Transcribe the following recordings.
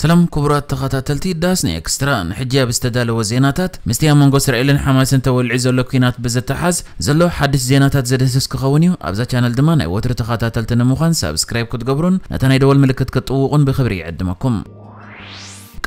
ሰላም ክቡራት ተኸታተልቲ ዳስኒ ኤክስትራ፣ ንሕጂ ኣብ ዝተዳለወ ዜናታት፣ ምስቲ ኣብ መንጎ እስራኤልን ሓማስን ተወሊዑ ዘሎ ኲናት ብዝተሓዝ ዘሎ ሓድሽ ዜናታት ዘድህስስ ክኸውን እዩ። ኣብዛ ቻነል ድማ ናይ ወትሩ ተኸታተልቲ ንምዃን ሳብስክራይብ ክትገብሩን ነታ ናይ ደወል ምልክት ክትጥውቑን ብኽብሪ ይዕድመኩም።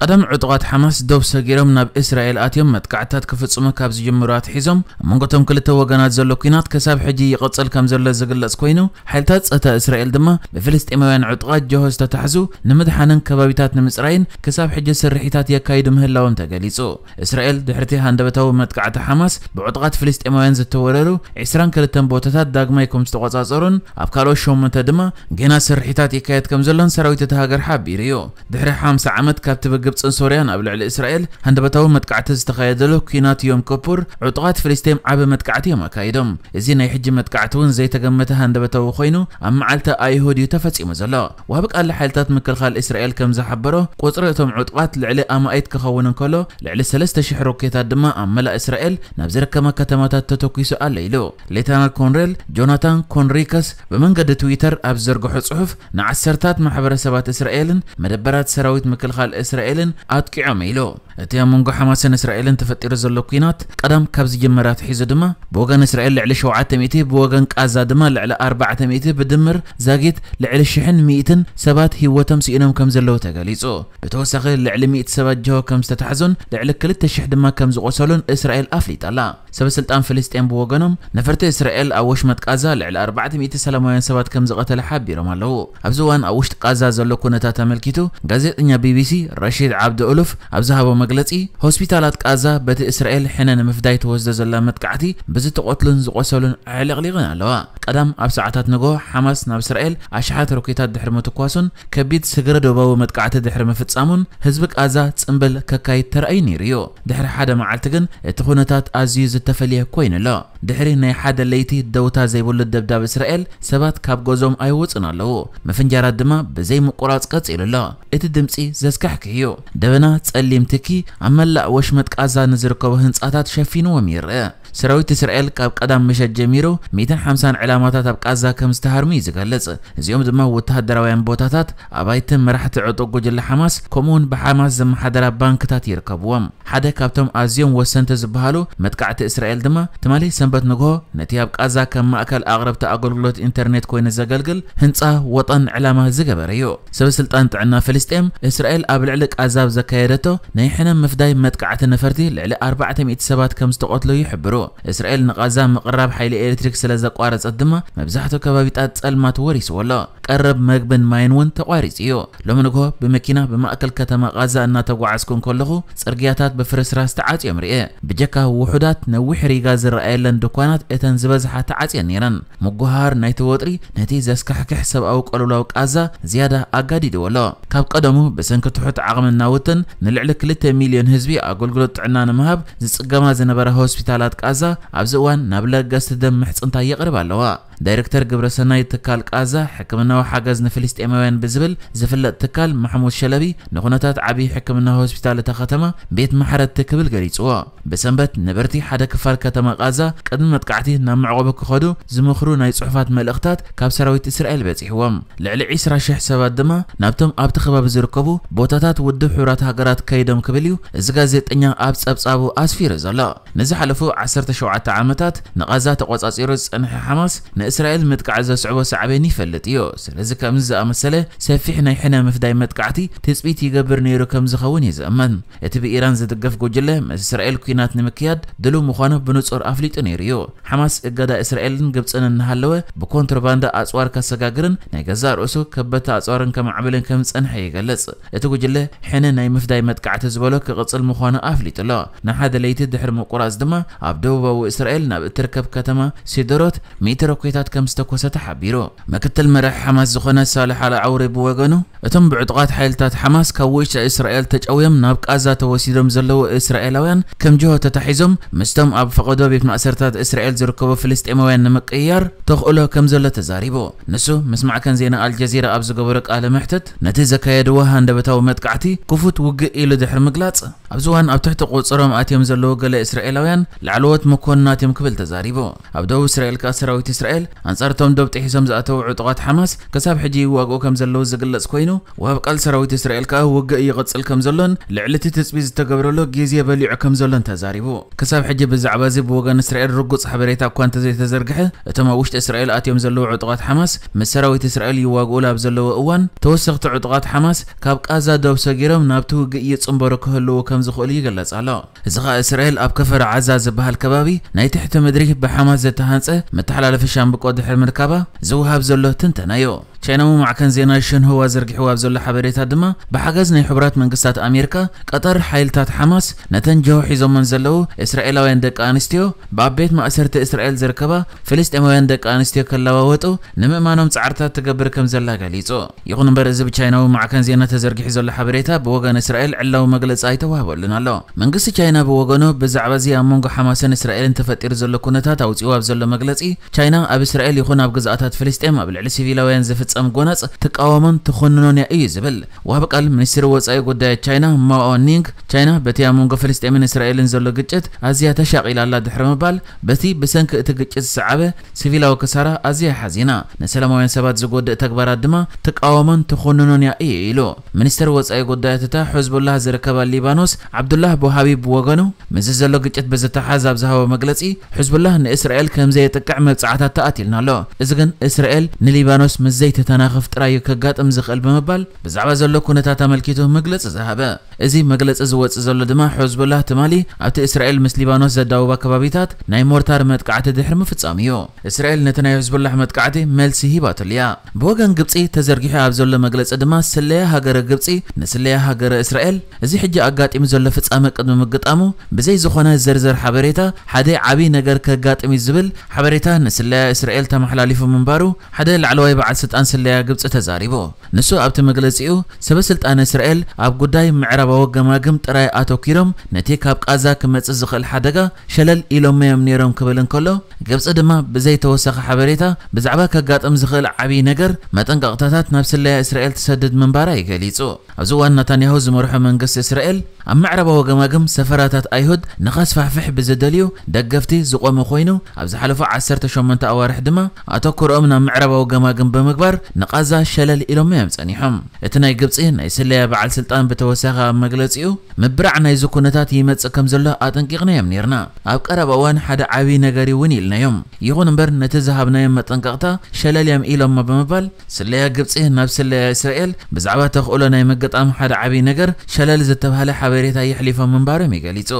ቀደም ዕጡቓት ሓማስ ዶብ ሰጊሮም ናብ እስራኤል ኣትዮም መጥቃዕታት ክፍጽሙ ካብ ዝጅምሩ ኣትሒዞም፣ ኣብ መንጎቶም ክልተ ወገናት ዘሎ ኲናት ክሳብ ሕጂ ይቕጽል ከም ዘሎ ዝግለጽ ኮይኑ፣ ሓይልታት ጸጥታ እስራኤል ድማ ብፍልስጤማውያን ዕጡቓት ጀሆ ዝተታሕዙ ንምድሓንን ከባቢታት ንምጽራይን ክሳብ ሕጂ ስርሒታት የካይዱ ምህላዎም ተገሊጹ። እስራኤል ድሕርቲ ሃንደበታዊ መጥቃዕቲ ሓማስ ብዕጡቓት ፍልስጤማውያን ዝተወረሩ ዕስራን ክልተን ቦታታት ዳግማይ ከም ዝተቖጻጸሩን ኣብ ካልኦት ሸሞንተ ድማ ገና ስርሒታት ይካየድ ከም ዘሎን ሰራዊት እታ ሃገር ሓቢሩ እዩ። ድሕሪ ሓምሳ ዓመት ካብቲ ብግብጽን ሶርያን ኣብ ልዕሊ እስራኤል ሃንደበታዊ መጥቃዕቲ ዝተኻየደሉ ኲናት ዮም ክፑር፣ ዕጡቓት ፍልስጤም ዓቢ መጥቃዕቲ እዮም ኣካይዶም። እዚ ናይ ሕጂ መጥቃዕቲ እውን ዘይተገመተ ሃንደበታዊ ኮይኑ፣ ኣብ መዓልቲ ኣይሁድ እዩ ተፈጺሙ ዘሎ። ዋቢ ቃል ሓይልታት ምክልኻል እስራኤል ከም ዝሓበሮ፣ ቁጽሪ እቶም ዕጡቓት ልዕሊ ኣማኢት ክኸውን እንከሎ፣ ልዕሊ ሰለስተ ሽሕ ሮኬታት ድማ ኣብ መላእ እስራኤል ናብ ዝርከባ ከተማታት ተተኲሱ ኣሎ ኢሉ። ሌተናል ኮንሬል ጆናታን ኮንሪከስ ብመንገዲ ትዊተር ኣብ ዝዘርግሖ ጽሑፍ፣ ንዓሰርታት ማሕበረሰባት እስራኤልን መደበራት ሰራዊት ምክልኻል እስራኤልን ኣጥቂዖም ኢሉ። እቲ ኣብ መንጎ ሓማስን እስራኤልን ተፈጢሩ ዘሎ ኲናት ቀደም ካብ ዝጅመር ኣትሒዙ ድማ ብወገን እስራኤል ልዕሊ ሸውዓተ ሚእቲ፣ ብወገን ቃዛ ድማ ልዕሊ ኣርባዕተ ሚእቲ፣ ብድምር ዛጊት ልዕሊ ሽሕን ሚእትን ሰባት ህይወቶም ስኢኖም ከም ዘለዉ ተገሊጹ። ብተወሳኺ ልዕሊ ሚእቲ ሰባት ጀሆ ከም ዝተታሕዙን ልዕሊ ክልተ ሽሕ ድማ ከም ዝቖሰሉን እስራኤል ኣፍሊጣ ኣላ። ሰበ ስልጣን ፍልስጤም ብወገኖም፣ ነፈርቲ እስራኤል ኣብ ወሽመጥ ቃዛ ልዕሊ ኣርባዕተ ሚእቲ ሰላማውያን ሰባት ከም ዝቐተለ ሓቢሮም ኣለዉ። ኣብዚ እዋን ኣብ ውሽጢ ቃዛ ዘሎ ኩነታት ኣመልኪቱ ጋዜጠኛ ቢቢሲ ረሺድ ዓብዲ ኡሉፍ ኣብ ዝሃቦ መግለጺ፣ ሆስፒታላት ቃዛ በቲ እስራኤል ሕነ ንምፍዳይ ተወስዶ ዘላ መጥቃዕቲ ብዝተቐትሉን ዝቖሰሉን ኣዕለቕሊቐን ኣለዋ። ቀዳም ኣብ ሰዓታት ንግሆ ሓማስ ናብ እስራኤል ኣሽሓት ሮኬታት ድሕሪ ምትኳሱን ከቢድ ስግረ ዶባዊ መጥቃዕቲ ድሕሪ ምፍጻሙን ህዝቢ ቃዛ ጽምብል ከካይድ ተራእዩ ነይሩ እዩ። ድሕሪ ሓደ መዓልቲ ግን እቲ ኩነታት ኣዝዩ ዝተፈልየ ኮይኑ ኣሎ። ድሕሪ ናይ ሓደ ለይቲ ደውታ ዘይብሉ ደብዳብ እስራኤል፣ ሰባት ካብ ገዝኦም ኣይወጹን ኣለዉ። ምፍንጃራት ድማ ብዘይ ምቁራጽ ቀጺሉ ኣሎ። እቲ ድምጺ ዘስካሕክሕ እዩ። ደበና ጸሊም ትኪ ኣብ መላእ ወሽመጥ ቃዛ ንዝርከቡ ህንጻታት ሸፊንዎም ይርአ። ሰራዊት እስራኤል ካብ ቀዳም ምሸት ጀሚሩ ሚእትን ሓምሳን ዕላማታት ኣብ ቃዛ ከም ዝተሃርሙ እዩ ዝገልጽ። እዚኦም ድማ ወተሃደራውያን ቦታታት፣ ኣባይትን መራሕቲ ዕጡቕ ጉጅለ ሓማስ፣ ከምኡውን ብሓማስ ዝመሓደራ ባንክታት ይርከብዎም። ሓደ ካብቶም ኣዝዮም ወሰንቲ ዝበሃሉ መጥቃዕቲ እስራኤል ድማ ትማሊ ሰንበት ንግሆ ነቲ ኣብ ቃዛ ከም ማእከል ኣቕረብቲ ኣገልግሎት ኢንተርኔት ኮይኑ ዘገልግል ህንጻ ወጠን ዕላማ ዝገበረ እዩ። ሰበ ስልጣን ጥዕና ፍልስጤም፣ እስራኤል ኣብ ልዕሊ ቃዛ ኣብ ዘካየደቶ ናይ ሕነ ምፍዳይ መጥቃዕቲ ነፈርቲ ልዕሊ ኣርባዕተ ሚእቲ ሰባት ከም ዝተቐትሉ ይሕብሩ። እስራኤል ንቓዛ ምቕራብ ሓይሊ ኤሌክትሪክ ስለ ዘቋረጸት ድማ መብዛሕትኡ ከባቢታት ጸልማት ወሪስዎ ኣሎ። ቀረብ መግብን ማይን እውን ተቋሪጹ እዩ። ሎሚ ንግሆ ብመኪና ብማእከል ከተማ ቓዛ እናተጓዓዝኩ እንከለኹ፣ ጽርግያታት ብፍርስራስ ተዓጽዮም ርእየ። ብጀካ ውሑዳት ነዊሕ ሪጋ ዝረኣየለን ድኳናት፣ እተን ዝበዝሓ ተዓጽየን ነይረን። ምጉሃር ናይቲ ወጥሪ ነቲ ዘስካሕክሕ ሰብኣዊ ቅልውላው ቃዛ ዝያዳ ኣጋዲድዎ ኣሎ። ካብ ቀደሙ ብሰንኪ ትሑት ዓቕምን ናውትን ንልዕሊ ክልተ ሚልዮን ህዝቢ ኣገልግሎት ጥዕና ንምሃብ ዝጽገማ ዝነበራ ሆስፒታላት ቃዛ ኣብዚ እዋን ናብ ለገስቲ ደም ምሕጽንታ የቕርባ ኣለዋ። ዳይሬክተር ግብረሰናይ ትካል ቃዛ፣ ሕክምናዊ ሓገዝ ንፍልስጤማውያን ብዝብል ዝፍለጥ ትካል ማሕሙድ ሸለቢ፣ ንኹነታት ዓብዪ ሕክምና ሆስፒታል እታ ከተማ ቤት ማሕረድቲ ክብል ገሊጽዎ። ብሰንበት ነበርቲ ሓደ ክፋል ከተማ ቃዛ ቅድሚ መጥቃዕቲ ናብ መዕቆቢ ክኸዱ ዝመኽሩ ናይ ጽሑፋት መልእኽታት ካብ ሰራዊት እስራኤል በጺሕዎም። ልዕሊ ዕስራ ሽሕ ሰባት ድማ ናብቶም ኣብቲ ከባቢ ዝርከቡ ቦታታት ውድብ ሕቡራት ሃገራት ከይዶም ክብል እዩ እዚ ጋዜጠኛ ኣብ ጸብጻቡ ኣስፊሩ ዘሎ። ንዝሓለፉ ዓሰርተ ሸውዓተ ዓመታት ንቓዛ ተቖጻጺሩ ዝጸንሐ ሓማስ ንእስራኤል ምጥቃዕ ዘስዕቦ ሳዕቤን ይፈልጥ እዩ። ስለዚ ከምዚ ዝኣመሰለ ሰፊሕ ናይ ሕነ ምፍዳይ መጥቃዕቲ ትጽቢት ይገብር ነይሩ ከም ዝኸውን እዩ ዝእመን። እቲ ብኢራን ዝድገፍ ጉጅለ ምስ እስራኤል ኲናት ንምክያድ ድሉው ምዃኑ ብንጹር ኣፍሊጡ ነይሩ እዩ። ሓማስ እገዳ እስራኤልን ግብጽን እናሃለወ ብኮንትሮባንዳ ኣጽዋር ከሰጋግርን ናይ ገዛእ ርእሱ ከበድቲ ኣጽዋርን ከማዕብልን ከም ዝጸንሐ ይገልጽ። እቲ ጉጅለ ሕነ ናይ ምፍዳይ መጥቃዕቲ ዝበሎ ክቕጽል ምዃኑ ኣፍሊጡ ኣሎ። ንሓደ ለይቲ ድሕሪ ምቁራጽ ድማ ኣብ ደቡባዊ እስራኤል ናብ እትርከብ ከተማ ሲደሮት ሚእቲ ሮኬታት ከም ዝተኮሰ ተሓቢሩ። ምክትል መራሒ ሓማስ ዝኾነ ሳልሕ ኣል ዓውሪ ብወገኑ፣ እቶም ብዕጡቓት ሓይልታት ሓማስ ካብ ውሽጢ እስራኤል ተጨውዮም ናብ ቃዛ ተወሲዶም ዘለዉ እስራኤላውያን ከም ጅሆ ተታሒዞም ምስቶም ኣብ ፈቐዶ ቤት ማእሰርታት እስራኤል ዝርከቡ ፍልስጤማውያን ንምቅይያር ተኽእሎ ከም ዘሎ ተዛሪቡ። ንሱ ምስ ማዕከን ዜና ኣልጀዚራ ኣብ ዝገበሮ ቃለ መሕትት፣ ነቲ ዘካየድዎ ሃንደበታዊ መጥቃዕቲ ክፉት ውግእ ኢሉ ድሕሪ ምግላጽ፣ ኣብዚ እዋን ኣብ ትሕቲ ቁጽሮም ኣትዮም ዘለዉ ገለ እስራኤላውያን ላዕለዎት መኮንናት እዮም ክብል ተዛሪቡ። ኣብ ደቡብ እስራኤል ከኣ ሰራዊት እስራኤል ኣንጻር እቶም ዶብ ጥሒሶም ዝኣተዉ ዕጡቓት ሓማስ ክሳብ ሕጂ ይዋግኡ ከም ዘለዉ ዝግለጽ ኮይኑ፣ ወሃብ ቃል ሰራዊት እስራኤል ከኣ ውግእ ይቕጽል ከም ዘሎን ልዕሊ እቲ ትጽቢት ዝተገብረሉ ግዜ በሊዑ ከም ዘሎን ተዛሪቡ። ክሳብ ሕጂ ብዛዕባ እዚ ብወገን እስራኤል ርጉጽ ሓበሬታ እኳ እንተዘይተዘርግሐ፣ እቶም ኣብ ውሽጢ እስራኤል ኣትዮም ዘለዉ ዕጡቓት ሓማስ ምስ ሰራዊት እስራኤል ይዋግኡሉ ኣብ ዘለዉ እዋን፣ ተወሰኽቲ ዕጡቓት ሓማስ ካብ ቃዛ ዶብ ሰጊሮም ናብቲ ውግእ ይጽንበሩ ክህልዉ ከም ዝኽእሉ ይግለጽ ኣሎ። እዚ ኸኣ እስራኤል ኣብ ከፈር ዓዛ ዝበሃል ከባቢ ናይ ትሕቲ ምድሪ ብሓማስ ዝተሃንጸ መተሓላለፊ ሻምብቆ ድሕሪ ምርካባ ዝወሃብ ዘሎ ትንተና እዩ። ቻይናዊ ማዕከን ዜና ሽንሁዋ ዘርጊሕዎ ኣብ ዘሎ ሓበሬታ ድማ፣ ብሓገዝ ናይ ሕቡራት መንግስታት ኣሜሪካ፣ ቀጠር ሓይልታት ሓማስ ነተን ጅሆ ሒዞመን ዘለዉ እስራኤላውያን ደቂ ኣንስትዮ ብኣብ ቤት ማእሰርቲ እስራኤል ዝርከባ ፍልስጤማውያን ደቂ ኣንስትዮ ከለዋወጡ ንምእማኖም ጻዕርታት ትገብር ከም ዘላ ገሊጹ። ይኹን እምበር፣ እዚ ብቻይናዊ ማዕከን ዜና ተዘርጊሑ ዘሎ ሓበሬታ ብወገን እስራኤል ዕላዊ መግለጺ ኣይተዋህበሉን ኣሎ። መንግስቲ ቻይና ብወገኑ ብዛዕባ እዚ ኣብ መንጎ ሓማስን እስራኤልን ተፈጢሩ ዘሎ ኩነታት ኣውጺኡ ኣብ ዘሎ መግለጺ፣ ቻይና ኣብ እስራኤል ይኹን ኣብ ግዝኣታት ፍልስጤም ኣብ ልዕሊ ሲቪላውያን ዝፍጸም ጎነጽ ትቃወሞን ትኹንኖን እያ እዩ ዝብል። ወሃቢ ቃል ሚኒስትሪ ወጻኢ ጉዳያት ቻይና ማኦ ኒንግ፣ ቻይና በቲ ኣብ መንጎ ፍልስጤምን እስራኤልን ዘሎ ግጭት ኣዝያ ተሻቒላ ኣላ ድሕሪ ምባል፣ በቲ ብሰንኪ እቲ ግጭት ዝሰዓበ ሲቪላዊ ክሳራ ኣዝያ ሓዚና፣ ንሰላማውያን ሰባት ዝጎድእ ተግባራት ድማ ትቃወሞን ትኹንኖን እያ እዩ ኢሉ። ሚኒስትር ወጻኢ ጉዳያት እታ ሕዝቡላህ ዝርከባ ሊባኖስ ዓብዱላህ ቡሃቢ ብወገኑ፣ ምስዚ ዘሎ ግጭት ብዝተሓዝ ኣብ ዝሃቦ መግለጺ፣ ሕዝቡላህ ንእስራኤል ከም ዘየጥቅዕ መብጻዕታት ተኣትዩልና ኣሎ። እዚ ግን እስራኤል ንሊባኖስ ምስ ዘይትተናኸፍ ጥራይ እዩ ከጋጥም ዝኽእል ብምባል ብዛዕባ ዘሎ ኩነታት ኣመልኪቱ መግለጺ ዝሃበ። እዚ መግለጺ ዝወጽእ ዘሎ ድማ ሕዝቡላህ ትማሊ ኣብቲ እስራኤል ምስ ሊባኖስ ዘዳውባ ከባቢታት ናይ ሞርታር መጥቃዕቲ ድሕሪ ምፍጻሙ እዩ። እስራኤል ነቲ ናይ ሕዝቡላህ መጥቃዕቲ መልሲ ሂባትሉ እያ። ብወገን ግብጺ ተዘርጊሑ ኣብ ዘሎ መግለጺ ድማ ስለያ ሃገረ ግብጺ ንስለያ ሃገረ እስራኤል እዚ ሕጂ ኣጋጢሙ ዘሎ ፍጻመ ቅድሚ ምግጣሙ ብዘይ ዝኾነ ዝርዝር ሓበሬታ ሓደ ዓቢ ነገር ከጋጥም እዩ ዝብል ሓበሬታ ንስለያ እስራኤል ተመሓላሊፉ ምንባሩ ሓደ ላዕለዋይ በዓል ስልጣን ስለያ ግብጺ ተዛሪቡ። ንሱ ኣብቲ መግለጺኡ፣ ሰበ ስልጣን እስራኤል ኣብ ጉዳይ ምዕራባዊ ገማግም ጥራይ ኣተኲሮም ነቲ ካብ ቃዛ ክመጽእ ዝኽእል ሓደጋ ሸለል ኢሎሞ እዮም ነይሮም ክብል እንከሎ፣ ግብጺ ድማ ብዘይ ተወሳኺ ሓበሬታ ብዛዕባ ከጋጥም ዝኽእል ዓብዪ ነገር መጠንቀቕታታት ናብ ስለያ እስራኤል ትሰድድ ምንባራ እዩ ገሊጹ። ኣብዚ እዋን ናታንያሁ ዝመርሖ መንግስቲ እስራኤል ኣብ ምዕራባዊ ገማግም ሰፈራታት ኣይሁድ ንኸስፋሕፍሕ ብዝደልዩ ደገፍቲ ዝቖመ ኮይኑ፣ ኣብ ዝሓለፉ ዓሰርተ ሸሞንተ ኣዋርሕ ድማ ኣተኩሮኦም ናብ ምዕራባዊ ገማግም ብምግባር ንቓዛ ሸለል ኢሎሞ እዮም ጸኒሖም። እቲ ናይ ግብጺ ናይ ስለያ በዓል ስልጣን ብተወሳኺ ኣብ መግለጺኡ፣ ምብራዕ ናይዚ ኩነታት ይመጽእ ከም ዘሎ ኣጠንቂቕናዮም ነይርና። ኣብ ቀረባ እዋን ሓደ ዓብዪ ነገር እውን ኢልናዮም። ይኹን እምበር ነቲ ዝሃብናዮም መጠንቀቕታ ሸለል እዮም ኢሎሞ ብምባል፣ ስለያ ግብጺ ናብ ስለያ እስራኤል ብዛዕባ ተኽእሎ ናይ ምግጣም ሓደ ዓብዪ ነገር ሸለል ዝተባህለ ሓበሬታ የሕሊፎም ምንባሮም እዩ ገሊጹ።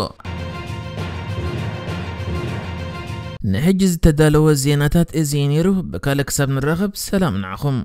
ንሕጂ ዝተዳለወ ዜናታት እዚ እዩ ነይሩ። ብካልእ ክሳብ ንራኸብ ሰላም ንዓኹም።